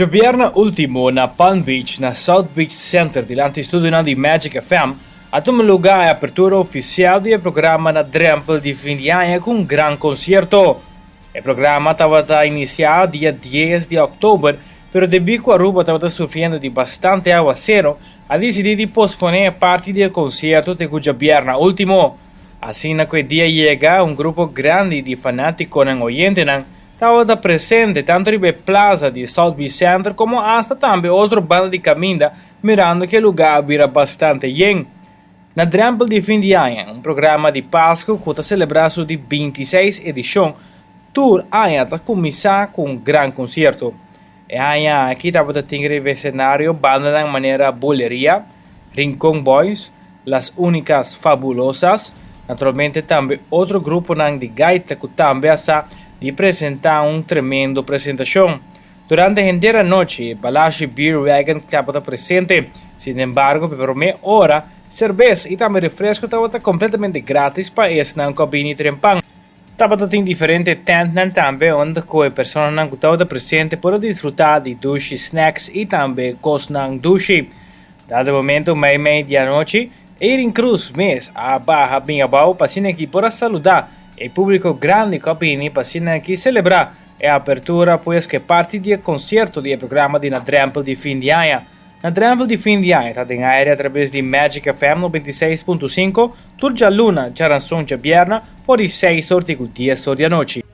Djobièrnè último na Palm Beach na South Beach Center dilanti studionan di Magic FM a tuma lugá e apertura ofisial di e programa Na Drèmpel di Fin di Aña ku un gran konsierto. E programa tabata inisiá dia dies di òktober pero debí ku Aruba tabata sufriendo di bastante awasero a disidí di posponé e parti di e konsierto te ku djobièrnè último. Asina ku e dia yega un grupo grandi di fanátikonan oyentenan Tabata presente tantu riba e plaza di South Beach Center como hasta tambe otro banda di caminda mirando cu e lugar a bira bastante yen. Na drempel di fin di aña, un programa di Pascu cu ta celebra su di 26 edicion tur aña ta cuminsa cu un gran concierto. E aña aki tabata tin riba e escenario bandanan manera Buleria, Rincon Boys, Las Únicas Fabulosas, naturalmente tambe otro gruponan di gaita cu tambe a sa di presenta un tremendo presentacion. Durante henter anochi e Balashi Beer Wagon tabata presente, sinembargo pa e prome ora cerbes y tambe refresco tabata completamente gratis pa esnan cu a bini trempan. Tabata tin diferente tentnan tambe unda cu e personanan cu tabata presente por a disfruta di dushi snacks y tambe cosnan dushi. Dado momento mei mei di anochi, Eirin Cruz mes a baha bin abao pa asina ki por a saluda e publico grandi cu a bini pa asina ki celebra e apertura pues cu e parti di e concierto di e programa di Na Drempel di Fin di Aña. Na Drempel di Fin di Aña ta den aire atrabes di Magic FM 96.5 tur djaluna, djaranson, djabierna for di seis or te cu dies or di anochi.